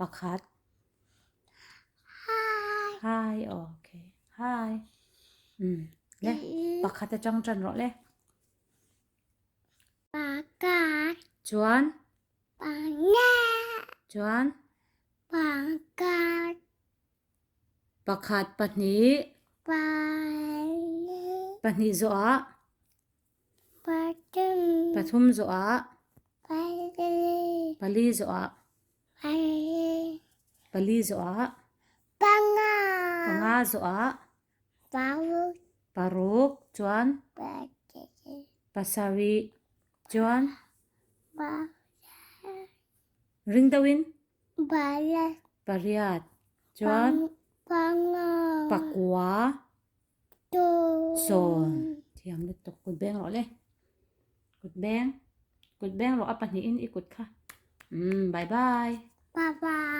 Pakhat. Hi. Hi, okay. Hi. Um, le, pakhat atang tan rawh le. Pakhat. Chuan. Panga. Chuan. Pakhat. Pakhat, pahnih. Pahnih. Pahnih zawhah. Pathum. Pathum zawhah. Pali. Pali zawhah. Pali. Pali zawhah. Panga. Panga zawhah. Paruk. Paruk chuan. Pasarih chuan. Ring deuhin. Pariat. Pariat chuan. Panga. Pakua. Sawm. Thiam lutuk. Kut beng rawh le. Kut beng. Kut beng rawh a pahnihin i kut kha. Umm bye bye. Bye bye.